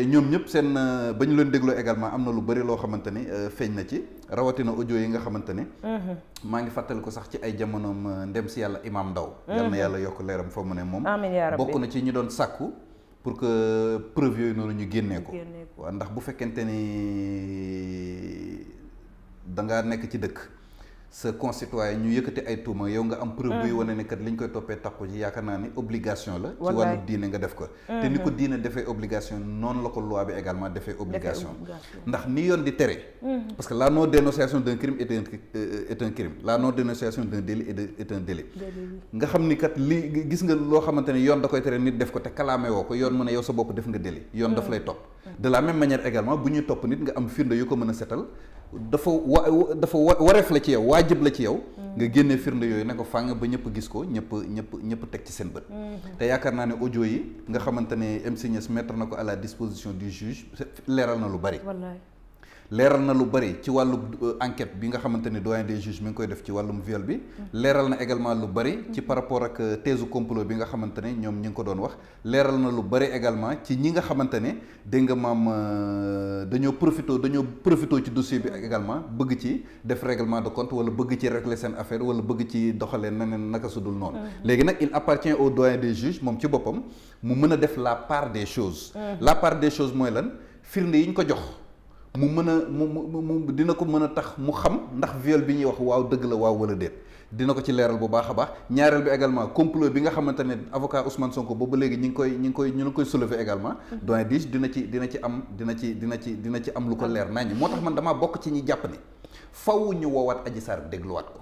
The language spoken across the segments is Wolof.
ñoom ñëpp seen ba ñu leen dégloo également am na lu bëri loo xamante ni feeñ na ci rawatina audio yi nga xamante ni. maa ngi fàttali ko sax ci ay jamonoom ndem si yàlla Imam Ndaw yal na yàlla yokk leeram fa mu ne moom. amiin yaa rabbi bokk na ci ñi doon sàkku pour que preuve yooyu noonu ñu génnee ko. waaw ndax bu fekkente ni da ngaa nekk ci dëkk. sa concitoyen ñu yëkkati ay tuuma yow nga am preuve buy wane ne kat li ñu koy toppee takku ci yaakaar naa ni obligation la ci wàllu diine nga def ko te ni ko diine defee obligation noonu la ko loi bi également defee obligation ndax ni yoon di tere parce que la non dénonciation d'un crime est un crime la non dénonciation d'un délit est un délit nga xam ni kat li gis nga loo xamante ne yoon da koy tere nit def ko te kalaame woo ko yoon mu ne yow sa bopp def nga délit yoon daf lay topp de la même manière également bu ñuy topp nit nga am firnde yu ko mën a setal dafa wareef la ci yow waajib la ci yow nga génnee firnde yooyu ne ko fàng ba ñëpp gis ko ñëpp teg ci seen bët te yaakaar naa ne audio yi nga xamante ne MC Niass mettre na ko à la disposition du juge leeral na lu bari leeral na lu bari ci wàllu enquête bi nga xamante ni doyen des juges mi ngi koy def ci wàllum viol bi leeral na également lu bari ci par rapport ak thèse complot bi nga xamante ne ñoom ñi ngi ko doon wax leeral na lu bari également ci ñi nga xamante ne dégg nga maam dañoo profité ci dossier bi également bëgg ci def règlement de compte wala bëgg ci régler seen affaire wala bëgg ci doxalee neneen naka su dul noonu léegi nag il appartient au doyen des juges moom ci boppam mu mën a def la part des choses la part des choses mooy lan firnde yi ñu ko jox mu mën a mu dina ko mën a tax mu xam ndax viol bi ñuy wax waaw dëgg la waaw wala déet dina ko ci leeral bu baax a baax ñaareel bi également complot bi nga xamante ne avocat Ousmane Sonko boobu léegi ñu ngi koy soulever également doyen dis dina ci am lu ko leer naññ moo tax man damaa bokk ci ñi jàpp ne faw ñu woowaat Adji Sarr dégluwaat ko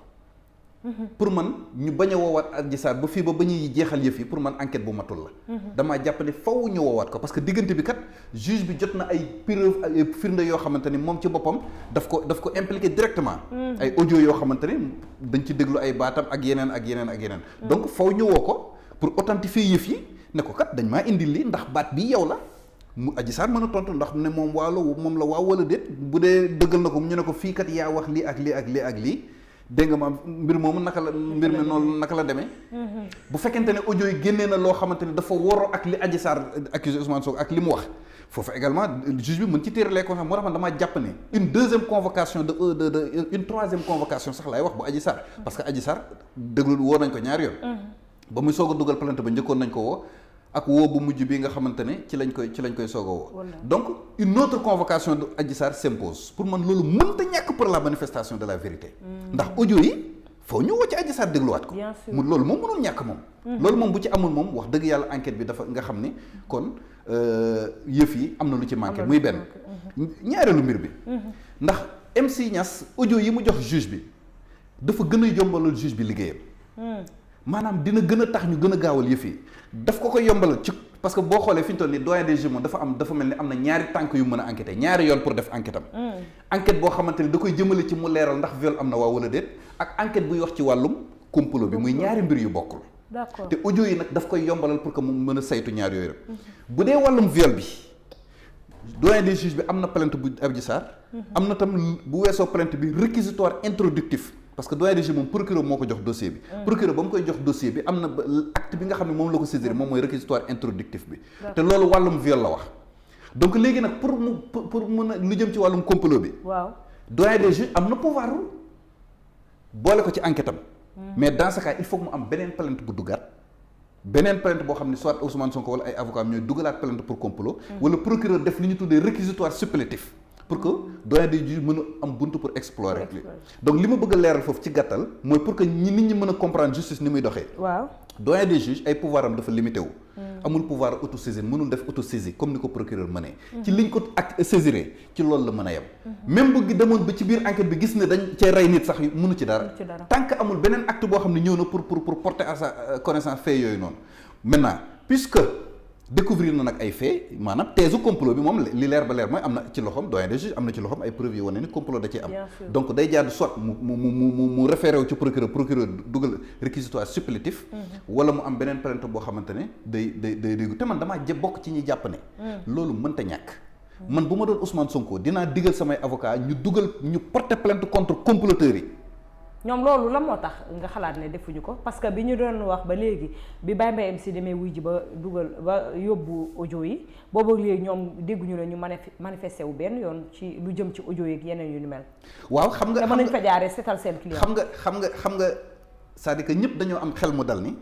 pour man ñu bañ a woowaat Adji Sarr ba fii ba ñuy jeexal yëf yi pour man enquête bu matul la damaa jàpp ne faw ñu woowaat ko parce que diggante bi kat juge bi jot na ay preuve ay firnde yoo xamante ni moom ci boppam daf ko impliqué directement ay audio yoo xamante ni dañ ci déglu ay baatam ak yeneen donc faw ñu woo ko pour authentifier yëf yi ne ko kat dañ maa indil li ndax baat bi yow la mu Adji Sarr mën a tontu ndax ne moom moom la waaw wala déet bu dee dëggal na ko ñu ne ko fii kat yaa wax lii ak lii ak lii ak lii dégg nga ma mbir moomu mbir mi noonu naka la demee bu fekkente ne audio yi génnee na loo xamante ne dafa woro ak li Adji Sarr accusé Ousmane Sonko ak li mu wax foofu également juge bi mën ci téere les conséquences moo tax man damaa jàpp ne une troisième convocation sax laay wax bu Adji Sarr parce que Adji Sarr déglu woo nañ ko ñaari yoon ba muy soog a dugal plainte ba njëkkoon nañ ko woo ak woo bu mujj bi nga xamante ne ci lañ koy soog a woo donc une autre convocation de Adji Sarr s'impose pour man loolu mënta ñàkk pour la manifestation de la vérité ndax audio yi foo ñu woo ci Adji Sarr dégluwaat ko mu loolu moom mënul ñàkk moom loolu moom bu ci amul moom wax dëgg yàlla enquête bi dafa nga xam ni kon yëf yi am na lu ci manqué muy benn ñaareelu mbir bi ndax MC Niass audio yi mu jox juge bi dafa gën a yombalal juge bi liggéeyam maanaam dina gën a tax ñu gën a gaawal yëf yi daf ko koy yombalal ci parce que boo xoolee fi ñu toll nii doyen des juges moom dafa mel ni am na ñaari tànk yu mën a enquêter ñaari yoon pour def enquête am enquête boo xamante ni da koy jëmale ci mu leeral ndax viol am na waaw wala déet ak enquête buy wax ci wàllum complot bi muy ñaari mbir yu bokkul d'accord te audio yi nag daf koy yombalal pour que mu mën a saytu ñaar yooyu rek bu dee wàllum viol bi doyen des juges bi am na plainte bu Adji Sarr am na tam bu weesoo plainte bi réquisitoire introductif parce que doyen des juges moom procureur moo ko jox dossier bi procureur ba mu koy jox dossier bi am na acte bi nga xam ne moom la ko saisir moom mooy réquisitoire introductif bi te loolu wàllum viol la wax donc léegi nag pour mën a lu jëm ci wàllum complot bi waaw doyen des juges am na pouvoir boole ko ci enquête am mais dans ce cas il faut que mu am beneen plainte bu duggaat beneen plainte boo xam ne soit Ousmane Sonko wala ay avocat ñooy dugalaat plainte pour complot wala procureur def li ñu tuddee réquisitoire supplétif pour que doyen des juges mën a am buntu pour explorer donc li ma bëgg a leeral foofu ci gàttal mooy pour que nit ñi mën a comprendre justice ni muy doxee waaw doyen des juges ay pouvoir am dafa limité wu amul pouvoir autosaisir mënul def autosaisie comme ni ko procureur mënee ci liñ ko ak saisiré ci loolu la mën a yem même bu demoon ba ci biir enquête bi gis ne dañ cee rey nit sax mënu ci dara tant que amul beneen acte boo xam ne ñëw na pour porter à sa connaissance fait yooyu noonu maintenant puisque découvrir na nag ay fait maanaam teesu complot bi moom li leer ba leer mooy am na ci loxoom doyen des juges am na ci loxoom ay preuves yi wane ni complot da cee am donc day jaadu soit mu référé wu ci procureur dugal réquisitoire supplétif wala mu am beneen plainte boo xamante ne day déggu te man damaa bokk ci ñi jàpp ne loolu mënta ñàkk man bu ma doon Ousmane Sonko dinaa digal samay avocat ñu porter plainte contre comploteurs yi ñoom loolu la moo tax nga xalaat ne defuñu ko parce que bi ñu doon wax ba léegi bi Baye Mbaye MC demee wuy ji ba dugal ba yóbbu audio yi boobu léegi ñoom dégguñu la ñu manifesté wu benn yoon ci lu jëm ci audio yi ak yeneen yu ni mel. waaw xam nga te mën nañ fa jaaree seetal seen client. xam nga c'est-à-dire que ñëpp dañoo am xel mu dal ni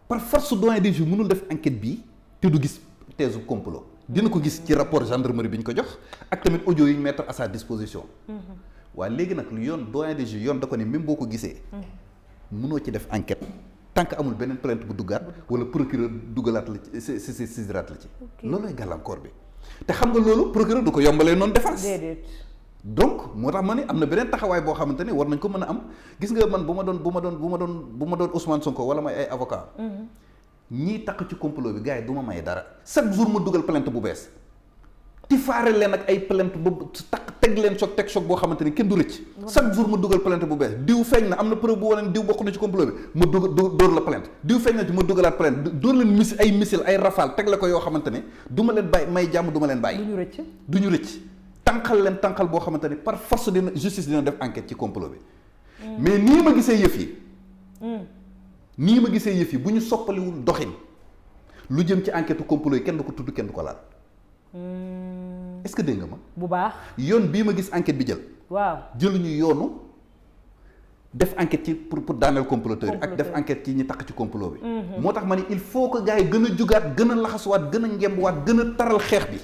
par force doyen des juges mënul def enquête bii te du gis thèse complot dina ko gis ci rapport gendarmerie bi ñu ko jox ak tamit audio yi ñu mettre à sa disposition. waaye léegi nag lu yoon doyen des juges yoon da ko ni même boo ko gisee. mënoo ci def enquête tant que amul beneen plainte bu duggaat wala procureur dugalaat la ci saisiraat la ci. loolooy gàllankoor bi te xam nga loolu procureur du ko yombalee noonu défense. déedéet. donc moo tax ma ne am na beneen taxawaay boo xamante ne war nañ ko mën a am gis nga man bu ma doon Ousmane Sonko wala may ay avocat ñii takk ci complot bi gars yi du ma may dara chaque jour ma dugal plainte bu bees ti faare leen ak ay plainte ba takk teg leen choc teg choc boo xamante ni kenn du rëcc chaque jour ma dugal plainte bu bees diw feeñ na am na preuve bu wane diw bokk na ci complot bi ma dóor la plainte diw feeñ na ci ma dugalaat plainte dóor leen missile ay rafale teg la ko yoo xamante ne du ma leen bàyyi may jàmm du ma leen bàyyi du ñu rëcc tànqal boo xamante ni par force dina justice dina def enquête ci complot bi mais nii ma gisee yëf yi bu ñu soppaliwul doxin lu jëm ci enquête complot yi kenn du ko tudd kenn du ko laal est-ce que dégg nga ma bu baax yoon bii ma gis enquête bi jël waaw jëluñu yoonu def enquête ci pour daaneel comploteur yi ak def enquête ci ñi takk ci complot bi moo tax ma ni il faut que gars yi gën a jugaat gën a laxasuwaat gën a ngembuwaat gën a taral xeex bi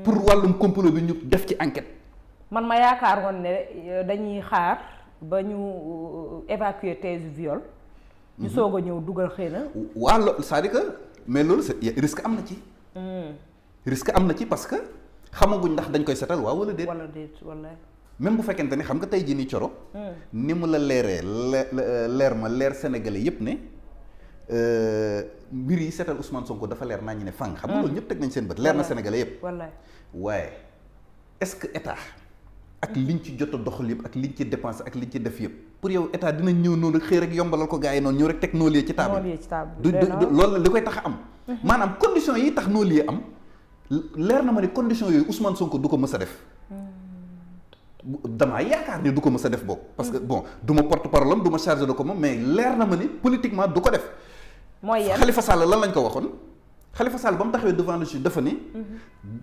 pour wàllum complot bi ñu def ci enquête. man ma yaakaar woon ne dañuy xaar ba ñu évacuer thèse viol. ñu soog a ñëw dugal xëy na. waaw loolu c'est-à-dire que mais loolu risque am na ci. risque am na ci parce que xamaguñ ndax dañ koy setal waaw wala déet. wala déet wala. même bu fekkente ni xam nga tey jii nii Coro. ni mu la leeree leer Sénégalais yépp ne. mbir yi seetal Ousmane Sonko dafa leer naa ñu ne fang xam nga loolu ñëpp teg nañ seen bët leer na Sénégalais yëpp waaye est-ce que état ak liñ ci jot a doxal yëpp ak liñ ci dépensé ak liñ ci def yëpp pour yow état dina ñëw noonu xëy rek yombalal ko gars yi noonu ñëw rek teg noo lieu ci table du loolu li koy tax a am maanaam condition yi tax noo lieu am leer na ma ne condition yooyu Ousmane Sonko du ko mës a def damaa yaakaar ni du ko mës a def boobu parce que bon du ma porte-parole am du ma chargé de ko moom mais leer na ma ni politiquement du ko def mooy yan Khalifa Sall lan lañ ko waxoon Khalifa Sall ba mu taxawee devant le juge dafa ni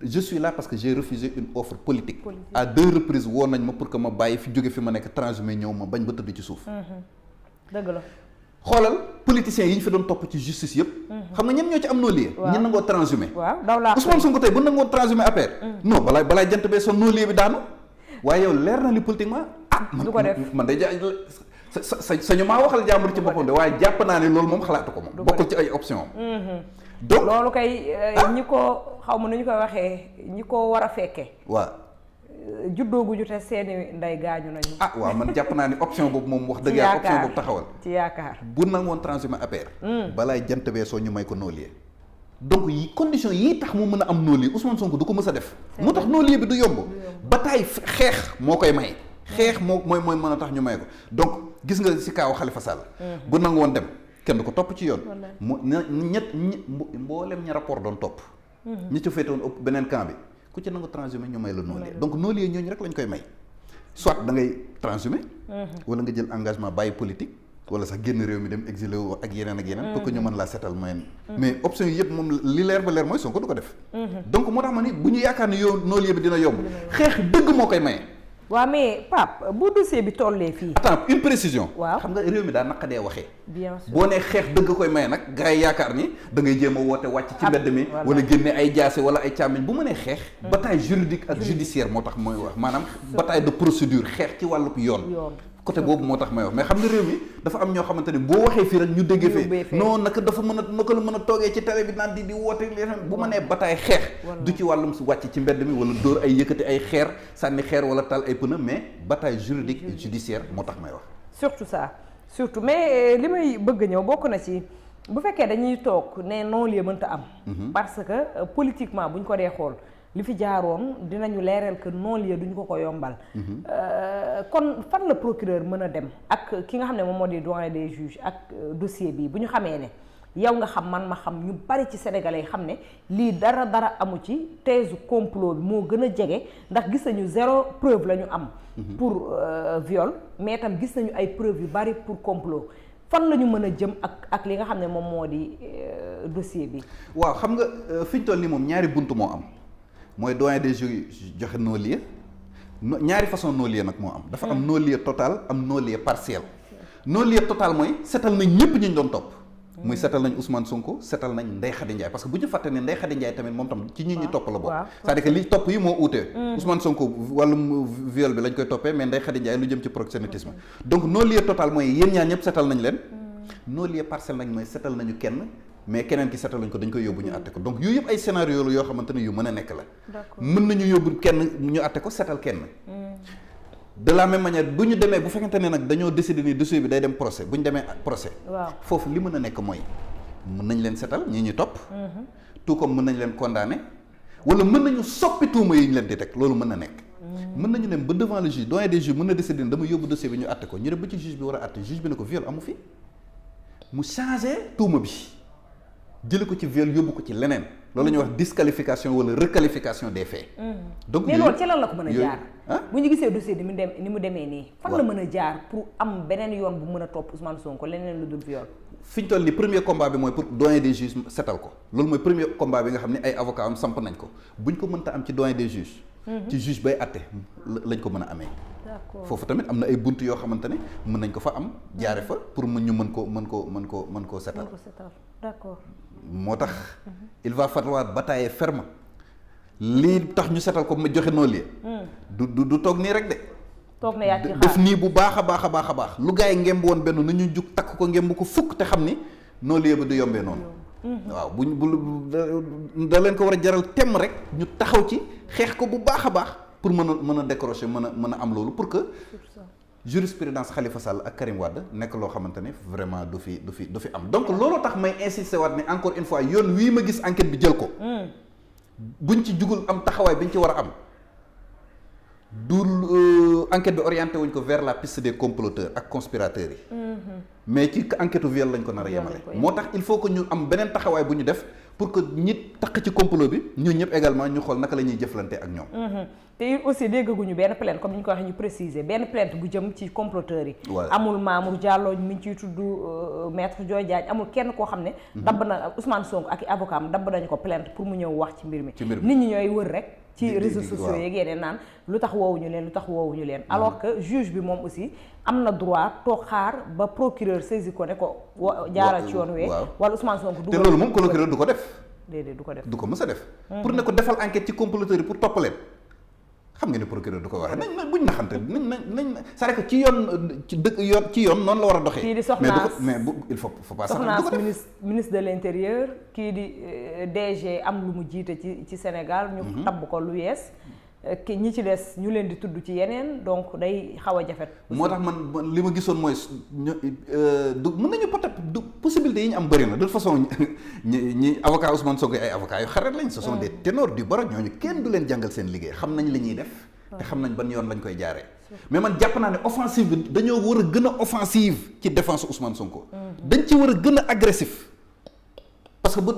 je suis là parce que j'ai refusé une offre politique. À 2 reprises woo nañ ma pour que ma bàyyi fi jóge fi ma nekk transhumé ñëw ma bañ ba tëdd ci suuf. dëgg la. xoolal politiciens yi ñu fi doon topp ci justice yëpp. xam nga ñenn ñoo ci am non-lieu. waaw ñi nangoo transhumé. waaw daw laa Ousmane Sonko tey bu nangoo transhumé APR. non balaa jant bee son non-lieu bi daanu. waaye yow leer na ni politiquement du ko def man day sañu maa waxal jàmbur ci boppam de waaye jàpp naa ne loolu moom xalaatu ko moom bokkul ci ay option donc loolu kay ñi ko xaw ma nu ñu koy waxee ñi ko war a fekkee waaw juddooguñu te seeni ndey gaañu nañu waaw man jàpp naa ni option boobu moom wax dëgg yàlla option boobu taxawal ci yaakaar bu nag woon transhumé APR balaay jant bee soo ñu may ko non-lieu donc yi condition yii tax mu mën a am non-lieu Ousmane Sonko du ko mës a def moo tax non-lieu bi du yomb bataille xeex moo koy may xeex mooy mën a tax ñu may ko donc gis nga ci kaaw Khalifa Sall bu nangu woon dem kenn du ko topp ci yoon mu mboolem ña rapport doon topp ñi ca féete woon ëpp beneen camp bi ku ci nangu transhumé ñu may la non-lieu donc non-lieu ñooñu rek lañ koy may soit da ngay transhumé wala nga jël engagement bàyyi politique wala sax génn réew mi dem exilé wu ak yeneen pour que ñu mën laa seetal moyen mais option yi yëpp moom li leer ba leer mooy Sonko du ko def donc moo tax ma ni bu ñu yaakaar ni yow non-lieu bi dina yomb xeex dëgg moo koy maye waaw mais Pape bu dossier bi tollee fii attends une précision waaw xam nga réew mi daa naqadee waxee bien sûr boo nee xeex dëgg koy maye nag gars yi yaakaar ni da ngay jéem a woote wàcc ci mbedd mi wala génne ay jaase wala ay càmmiñ bu ma nee xeex bataille juridique ak judiciaire moo tax mooy wax maanaam bataille de procédure xeex ci wàllub yoon côté boobu moo tax may wax mais xam nga réew mi dafa am ñoo xamante ne boo waxee fii rek ñu déggee fee non naka dafa mën a naka la mën a toogee ci télé bi naan di woote leneen bu ma nee bataille xeex du ci wàllum si wàcc ci mbedd mi wala dóor ay yëkkati ay xeer sànni xeer wala tal ay pneu mais bataille juridique et judiciaire moo tax may wax surtout ça surtout mais li may bëgg ñëw bokk na ci bu fekkee dañuy toog ne non-lieu mënta am parce que politiquement buñ ko dee xool li fi jaaroon dinañu leeral que non-lieu duñ ko yombal kon fan la procureur mën a dem ak ki nga xam ne moom moo di doyen des juges ak dossier bi bu ñu xamee ne yow nga xam man ma xam ñu bari ci sénégalais yi xam ne lii dara amu ci thèse complot bi moo gën a jege ndax gis nañu zéro preuve la ñu am pour viol mais itam gis nañu ay preuve yu bari pour complot fan la ñu mën a jëm ak li nga xam ne moom moo di dossier bi. waaw xam nga fi ñu toll nii moom ñaari bunt moo am mooy doyen des juges joxe non-lieu ñaari façon non-lieu nag moo am. dafa am non-lieu total am non-lieu partiel. non-lieu total mooy setal nañ ñëpp ñu doon topp. muy setal nañ Ousmane Sonko setal nañ Ndeye Khady Ndiaye parce que bu ñu fàtte ne Ndeye Khady Ndiaye tamit moom tam ci ñi topp la bokk. c'est-à-dire que li topp yi moo uute. Ousmane Sonko wàllum viol bi lañ koy toppee mais Ndeye Khady Ndiaye lu jëm ci proxénétisme. donc non-lieu total mooy yéen ñaar ñëpp setal nañ leen. non-lieu partiel nañ mooy setal nañu kenn mais keneen ki setal nañ ko dañ koy yóbbu ñu àtte ko donc yooyu yëpp ay scénario la yoo xamante ne yu mën a nekk la. mën nañu yóbbu kenn ñu àtte ko setal kenn. de la même manière bu ñu demee bu fekkente ne nag dañoo décider ni dossier bi day dem procès bu ñu demee procès. waaw foofu li mën a nekk mooy mën nañ leen setal ñi ñu topp. tout comme mën nañ leen condamner wala mën nañu soppi tuuma yi ñu leen di teg loolu mën na nekk. mën nañu dem ba devant le juge doyen des juges mën na décider ne dama yóbbu dossier bi ñu àtte ko ñu dem ba ci juge bi war a àtte juge bi ne ko viol amu fi mu changé tuuma bi jële ko ci viol yóbbu ko ci leneen loolu la ñuy wax disqualification wala requalification des faits. donc mais loolu ci lan la ko mën a jaar. bu ñu gisee dossier ni mu demee nii. fan la mën a jaar pour am beneen yoon bu mën a topp Ousmane Sonko leneen lu dul viol. fi ñu toll nii premier combat bi mooy pour doyen des juges setal ko loolu mooy premier combat bi nga xam ne ay avocats am samp nañ ko buñ ko mënta am ci doyen des juges. ci juge bay àtte lañ ko mën a amee. d'accord foofu tamit am na ay bunt yoo xamante ne mën nañ ko fa am jaare fa pour ñu mën koo setal. d'accord. moo tax il va falloir batailler ferme lii tax ñu setal ko ma joxe non-lieu du toog nii rek de. toog na yaa ci xaar def nii bu baax a baax lu gars yi ngemb woon benn nañu jug takk ko ngemb ko fukk te xam ni non-lieu ba du yombee noonu. waaw bu da leen ko war a jaral temm rek ñu taxaw ci xeex ko bu baax a baax pour mën a décrocher mën a am loolu pour que. jurisprudence Khalifa Sall ak Karim Wade nekk loo xamante ne vraiment du fi am donc looloo tax may insister waat ne encore une fois yoon wii ma gis enquête bi jël ko. buñ ci jugul am taxawaay bi ñu ci war a am du enquête bi orienté wuñ ko vers la piste des comploteurs ak conspirateurs yi. mais ci enquête viol lañ ko nar a yemale. moo tax il faut que ñu am beneen taxawaay bu ñu def pour que ñi taq ci complot bi ñun ñëpp également ñu xool naka la ñuy jëflante ak ñoom. te aussi déggaguñu benn plainte comme ni ñu ko waxee ñu préciser benn plainte bu jëm ci comploteurs yi. amul Mamour Diallo mi ngi ciy tudd maître Dioy Diagne amul kenn koo xam ne. dabb na Ousmane Sonko ak i avocat am dabb nañu ko plainte pour mu ñëw wax ci mbir mi. nit ñi ñooy wër rek. ci réseaux sociaux yeeg yeneen naan lu tax woowuñu leen alors que juge bi moom aussi am na droit toog xaar ba procureur saisi ko ne ko jaaral ci yoon wee wala Ousmane Sonko te loolu moom procureur du ko def. déedéet du ko def du ko mës a def. pour ne ko defal enquête ci comploteurs yi pour topp leen. xam nga ne procureur du ko waxee nañ buñ naxante nañ c'est-à-dire que ci yoon noonu la war a doxee. kii di soxnaas mais bu il faut pas sax soxnaas ministre de l'intérieur kii di DG am lu mu jiite ci Sénégal. ñu tabb ko lu yees. ki ñi ci des ñu leen di tudd ci yeneen donc day xaw a jafet. moo tax man li ma gisoon mooy du mën nañu peut-être du possibilité yi ñu am bëri na de toute façon ñi avocat Ousmane Sonko ay avocats yu xarit lañ. ce sont des ténors du barreau ñooñu kenn du leen jàngal seen liggéey xam nañ li ñuy def. te xam nañ ban yoon lañ koy jaaree. mais man jàpp naa ne offensive bi dañoo war a gën a offensive ci défense Ousmane Sonko. dañ ci war a gën a agressif. parce que bu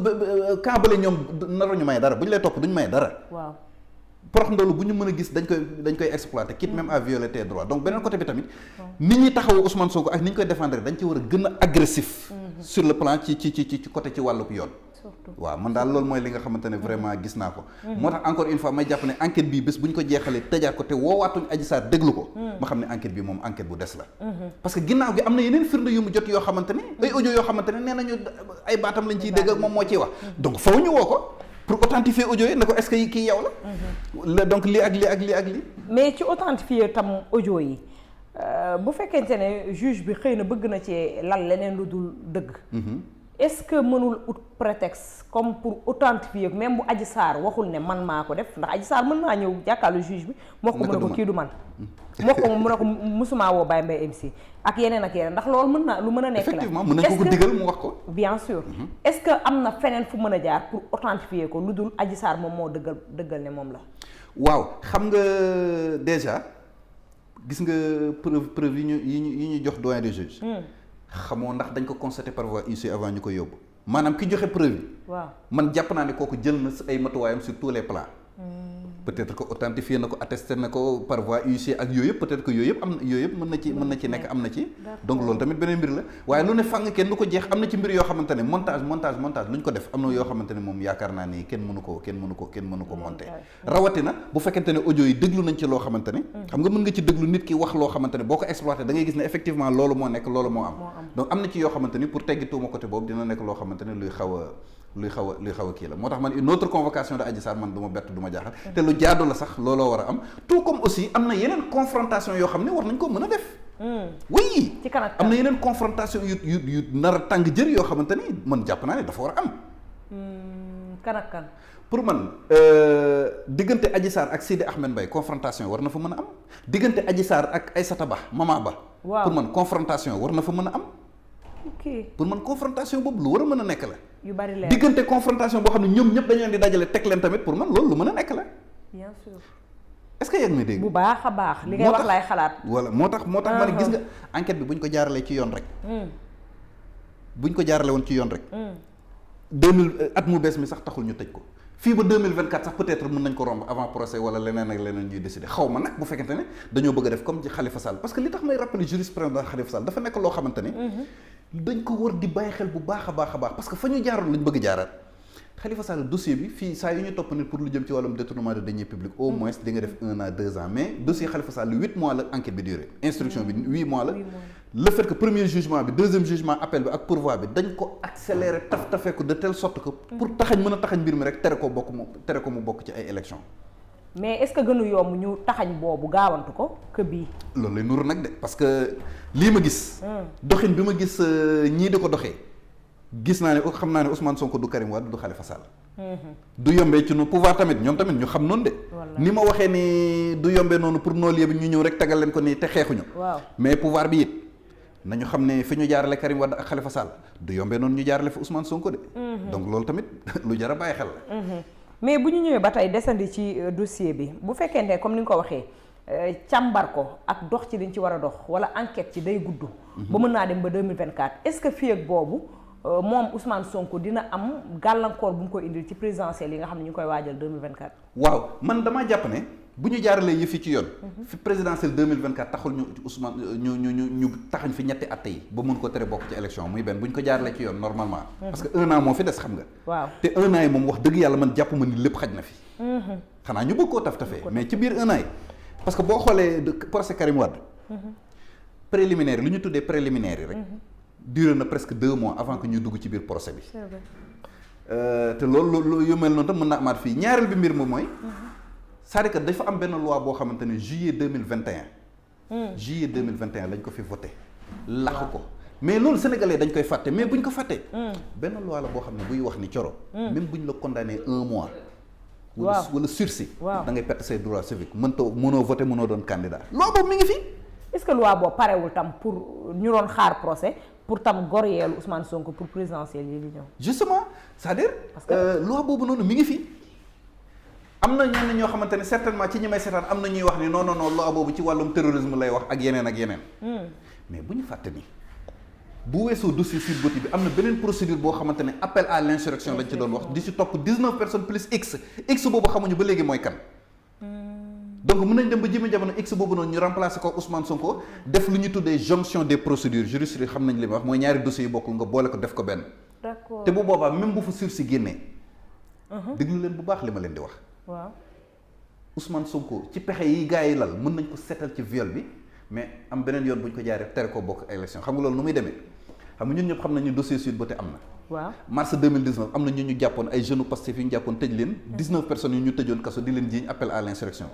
quand bële ñoom naruñu may dara bu ñu lay topp duñu may dara. waaw. porox ndoolu bu ñu mën a gis dañ koy exploiter quitte même à violer tes droits donc beneen côté bi tamit nit ñi taxawu Ousmane Sonko ak ni ñu koy défendre dañ ci war a gën a agressif sur le plan ci côté ci wàllub yoon waaw man daal loolu mooy li nga xamante ne vraiment gis naa ko moo tax encore une fois may jàpp ne enquête bii bés bu ñu ko jeexalee tëjaat ko te woowaatuñ Adji Sarr déglu ko ma xam ne enquête bi moom enquête bu des la parce que ginnaaw gi am na yeneen firnde yu mu jot yoo xamante ne ay audio yoo xamante ne nee nañu ay baatam lañ ciy dégg ak moom moo ciy wax donc faw ñu woo ko pour authentifier audio yi ne ko est-ce que kii yow la. donc lii ak lii. mais ci authentifier tam audio yi bu fekkente ne juge bi xëy na bëgg na ci lal leneen lu dul dëgg. est-ce que mënul ut prétexte comme pour authentifier même bu Adji Sarr waxul ne man maa ko def ndax Adji Sarr mën naa ñëw jàkkaarloo juge bi. moo ko mën a ko kii du man. moo ko mën a ko musuma woo Baye Mbaye MC ak yeneen ndax loolu mën na lu mën a nekk la. effectivement mën nañ ko digal mu wax ko. bien sûr est-ce que am na feneen fu mën a jaar pour authentifier ko lu dul Adji Sarr moom moo dëggal ne moom la. waaw xam nga déjà gis nga preuve yi ñu jox doyen des juges. xamoo ndax dañ ko constaté par voie huissier avant ñu ko yóbbu. maanaam ki joxe preuve yi. waaw man jàpp naa ne kooku jël na ay matuwaayam sur tous les plans. peut-être que authentifié na ko attesté na ko par voie huissier ak yooyu yëpp peut-être que yooyu yëpp am na yooyu yëpp mën na ci nekk am na ci. donc loolu tamit beneen mbir la waaye lu ne fàng kenn du ko jeex am na ci mbir yoo xamante ne montage lu ñu ko def am na yoo xamante ne moom yaakaar naa ni kenn mënu ko monter. rawatina bu fekkente ne audio yi déglu nañ ci loo xamante ne. xam nga mën nga ci déglu nit ki wax loo xamante ne boo ko exploité da ngay gis ne effectivement loolu moo nekk loolu moo am. donc am na ci yoo xamante ni pour teggi tuuma côté boobu dina nekk loo xamante ne luy xaw a kii la moo tax man une autre convocation de Adji Sarr man du ma bett du ma jaaxal te lu jaadu la sax looloo war a am tout comme aussi am na yeneen confrontation yoo xam ne war nañ ko mën a def oui ci kan am na yeneen confrontation yu nar a tàng jër yoo xamante ni man jàpp naa ne dafa war a am kan ak kan pour man diggante Adji Sarr ak Sidi Ahmed Mbaye confrontation war na fa mën a am diggante Adji Sarr ak Aïssata Ba Mama Ba pour man confrontation war na fa mën a am pour man confrontation boobu lu war a mën a nekk la. yu bari leer diggante confrontation boo xam ne ñoom ñëpp dañu leen di dajale teg leen tamit pour man loolu lu mën a nekk la. bien sûr. est-ce que yegg na dégg. bu baax a baax li ngay wax laay xalaat. voilà moo tax ma ne gis nga enquête bi bu ñu ko jaaralee ci yoon rek. bu ñu ko jaarale woon ci yoon rek. 2000 at mu bees mi sax taxul ñu tëj ko. fii ba 2024 sax peut-être mën nañ ko romb avant procès wala leneen ak leneen ñuy décider xaw ma nag bu fekkente ne dañoo bëgg a def comme ci Khalifa Sall parce que li tax may rappeler jurisprudence Khalifa Sall dafa nekk loo xamante ni. dañ ko war di bàyyi xel bu baax a baax a baax parce que fa ñu jaaroon lañ bëgg jaaraat Khalifa Sall dossier bi fii saa yu ñu topp nit pour lu jëm ci wàllum détournement de deniers publics au moins di nga def 1 an 2 ans mais dossier Khalifa Sall 8 mois la enquête bi durée instruction bi 8 mois la le fait que premier jugement bi deuxième jugement appel bi ak pourvoi bi dañ ko accélérer tafee ko de telle sorte que pour taxañ mën a taxañ mbir mi rek tere ko mu bokk ci ay élections mais est-ce que gënu yomb ñu taxañ boobu gaawantu ko que bii loolu lay nuru nag de parce que lii ma gis doxin bi ma gis ñii di ko doxee gis naa ne xam naa ne Ousmane Sonko du Karim Wade du Khalifa Sall du yombee ci nu pouvoir tamit ñoom tamit ñu xam noonu de ni ma waxee ni du yombee noonu pour noolu bi ñu ñëw rek tegal leen ko nii te xeexuñu mais pouvoir bi it nañu xam ne fi ñu jaarale Karim Wade ak Khalifa Sall du yombee noonu ñu jaarale fi Ousmane Sonko de donc loolu tamit lu jar a bàyyi xel la mais bu ñu ñëwee ba tey desandi ci dossier bi bu fekkee ne comme ni nga ko waxee càmbar ko ak dox ci liñ ci war a dox wala enquête ci day gudd ba mën naa dem ba 2024 est-ce que fii ak boobu moom Ousmane Sonko dina am gàllankoor bu mu koy indil ci présidentielle yi nga xam ne ñu ngi koy waajal 2024 waaw man damaa jàpp ne bu ñu jaaralee yëfi ci yoon fi présidentielle 2024 taxul ñu Ousmane ñu taxañ fi ñetti atte yi ba mun ko tere bokk ci élection muy benn bu ñu ko jaaralee ci yoon normalement parce que 1 an moo fi des xam nga waaw te 1 an yi moom wax dëgg yàlla man jàpp ma ni lépp xaj na fi xanaa ñu bëgg koo taf-tafee mais ci biir 1 an yi parce que boo xoolee procès Karim Wade préliminaire li ñu tuddee préliminaire yi rek duré na presque 2 mois avant que ñu dugg ci biir procès bi te loolu yu mel noonu tam mën na amaat fii ñaareel bi mbir moom mooy c'est-à-dire que dafa am benn loi boo xamante ne juillet 2021 lañ ko fi voté laxu ko mais loolu sénégalais dañ koy fàtte mais buñ ko fàttee benn loi la boo xam ne buy wax ni coro même buñ la condamné 1 mois wala sursis da ngay perte say droits civiques mënoo voté mënoo doon candidat loi boobu mi ngi fi est-ce que loi boobu parewul tam pour ñu doon xaar procès pour tam goryeelu Ousmane Sonko pour présidentielle yi di ñëw justement c'est-à-dire loi boobu noonu mi ngi fi am na ñenn ñoo xamante ne certainement ci ñi may seetaan am na ñuy wax ni non loi boobu ci wàllum terrorisme lay wax ak yeneen mais bu ñu fàtte ni bu weesoo dossier Sweet Beauté bi am na beneen procédure boo xamante ne appel à l'insurrection lañ ci doon wax di ci topp 19 personnes plus x boobu xamuñu ba léegi mooy kan donc mën nañ dem ba jëme jamono x boobu noonu ñu remplacer ko Ousmane Sonko def lu ñu tuddee jonction des procédures juristes yi xam nañ li ma wax mooy ñaari dossiers yi bokkul nga boole ko def ko benn d'accord te bu boobaa même bu fa sursis génnee déglu leen bu baax li ma leen di wax waaw Ousmane Sonko ci pexe yi gars yi lal mën nañ ko seetal ci viol bi mais am beneen yoon bu ñu ko jaaree tere ko bokk élection xam nga loolu nu muy demee xam nga ñun ñëpp xam nañu dossier Sweet Beauté am na waaw mars 2019 am na ñu jàppoon ay jeunes Pastef yu ñu jàppoon tëj leen 19 personnes yu ñu tëjoon kaso di leen jiiñ appel à l'insurrection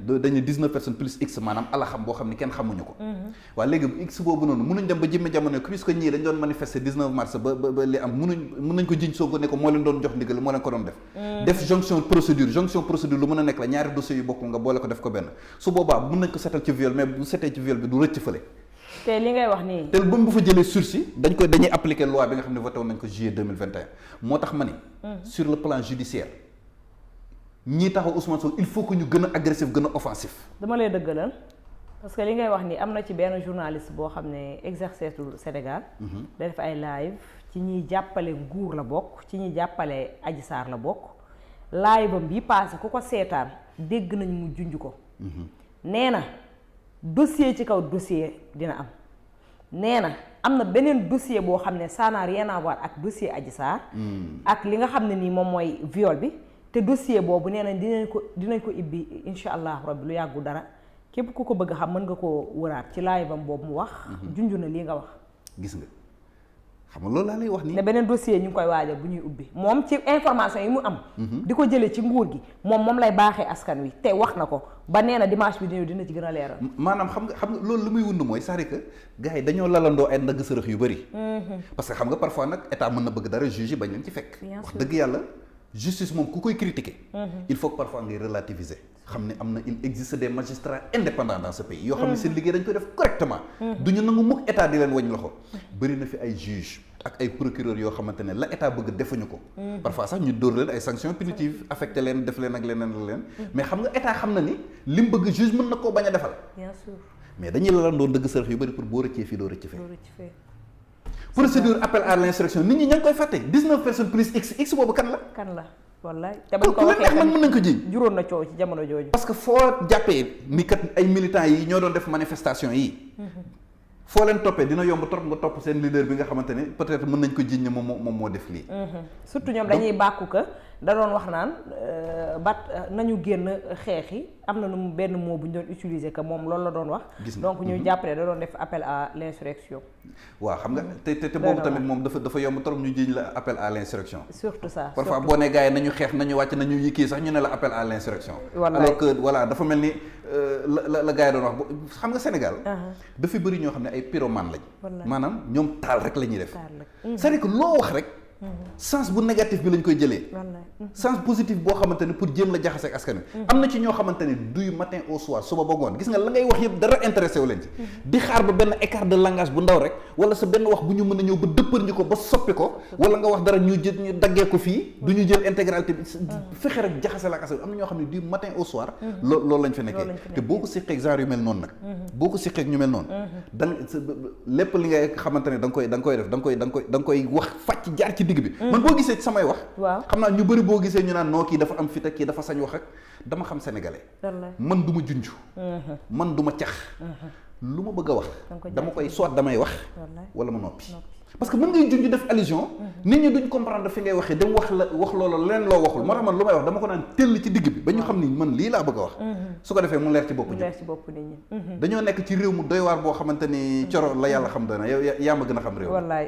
dañu 19 personnes plus x maanaam alaxam boo xam ne kenn xamuñu ko waaw léegi x boobu noonu mënuñ dem ba jëmme jamono puisque ñii dañ doon manifester 19 mars ba li am mën nañ ko jiiñ Sonko ne ko moo leen doon jox ndigal moo leen ko doon def jonction procédure lu mën a nekk la ñaari dossiers yu bokkul nga boole ko def ko benn su boobaa mën nañ ko setal ci viol mais bu setee ci viol bi du rëcc fële te li ngay wax nii. te ba mu fa jëlee sursis dañuy appliquer loi bi nga xam ne voté woon nañ ko juillet 2021 moo tax ma ni. sur le plan judiciaire ñii taxaw Ousmane Sonko il faut que ñu gën a agressif gën a offensif. dama lay dëggalal parce que li ngay wax nii am na ci benn journaliste boo xam ne exercetul Sénégal. da def ay live ci ñuy jàppale nguur la bokk ci ñuy jàppale Adji Sarr la bokk live am bi passé ku ko seetaan dégg nañ mu junj ko nee na dossier ci kaw dossier dina am nee na am na beneen dossier boo xam ne ça n'a rien à voir ak dossier Adji Sarr ak li nga xam ne nii moom mooy viol bi te dossier boobu nee na dinañ ko ibbi insha allah rabbi lu yàggu dara képp ku ko bëgg a xam mën nga koo wëraat ci live am boobu mu wax junj na lii nga wax gis nga xam nga loolu laa lay wax nii ne beneen dossier ñu ngi koy waajal bu ñuy ubbi moom ci information yi mu am di ko jëlee ci nguur gi moom lay baaxee askan wi te wax na ko ba nee na dimanche bi ñëw dina ci gën a leeral maanaam xam nga loolu lu muy wund mooy c'est-à-dire que gars yi dañoo lalandoo ay ndagg sërëx yu bëri parce que xam nga parfois nag état mën na bëgg dara juge bañ leen ci fekk wax dëgg yàlla justice moom ku koy critiquer il faut que parfois ngay relativiser xam ne am na il existe des magistrats indépendants dans ce pays yoo xam ne seen liggéey dañ koy def correctement du ñu nangu mukk état di leen wañ loxo bëri na fi ay juge ak ay procureurs yoo xamante ne la état bëgg defuñu ko parfois sax ñu dóor leen ay sanctions punitives affecté leen def leen ak leneen mais xam nga état xam na ni li mu bëgg juge mën na koo bañ a defal bien sûr mais dañuy la doon dëgg sërëx yu bëri pour boo rëccee fii doo rëcc fee procédure appel à l'insurrection nit ñi ña ngi koy fàtte 19 personnes plus x boobu kan la wallaay te bañ ko waxee man mën nañ ko jiñ juróon na coow ci jamono jooju parce que foo jàppee ni kat ay militants yi ñoo doon def manifestation yi foo leen toppee dina yomb trop nga topp seen leader bi nga xamante ne peut-être mën nañ ko jiñ ne moom moo def lii surtout ñoom dañuy bàkku ka da doon wax naan nañu génn xeex yi am na nu benn mot bu ñu doon utiliser que moom loolu la doon wax donc ñu jàppale da doon def appel à l'insurrection waaw xam nga te boobu tamit moom dafa yomb trop ñu jiñ la appel à l'insurrection surtout ça parfois boo ne gars yi nañu xeex nañu wàcc nañu yikii sax ñu ne la appel à l'insurrection alors que voilà dafa mel ni la gars yi doon wax xam nga Sénégal dafa bëri ñoo xam ne ay pyromane lañ maanaam ñoom taal rek la ñuy def c'est-à-dire que loo wax rek sens bu négatif bi lañ koy jëlee sens positif boo xamante ne pour jéem la jaxase ak askan wi am na ci ñoo xamante ne du matin au soir suba ba ngoon gis nga la ngay wax yëpp dara intéressé wu leen ci di xaar ba benn écart de langage bu ndaw rek wala sa benn wax bu ñu mën a ñëw ba dëppar ñu ko ba soppi ko wala nga wax dara ñu daggee ko fii du ñu jël intégralité bi fexe rek jaxase la ak askan wi am na ñoo xam ne du matin au soir loolu lañ fa nekkee te boo ko siqeeg genre yu mel noonu nag boo ko siqeeg ñu mel noonu lépp li ngay xamante ne da nga koy def da nga koy wax fàcc jaar ci digg bi man boo gisee ci samay wax xam naa ñu bëri boo gisee ñu naan noo kii dafa am fit ak kii dafa sañ wax ak dama xam sénégalais man du ma junj man du ma cax lu ma bëgg a wax dama koy soit damay wax wala ma noppi parce que mën ngay junj def allusion nit ñi duñ comprendre fi ngay waxee dem wax loolu leneen loo waxul moo tax man lu may wax dama ko naan tëll ci digg bi ba ñu xam ni man lii laa bëgg a wax su ko defee mu leer ci bopp nit ñi dañoo nekk ci réew mu doy waar boo xamante ni coro la yàlla xam doona yow yaa ma gën a xam réew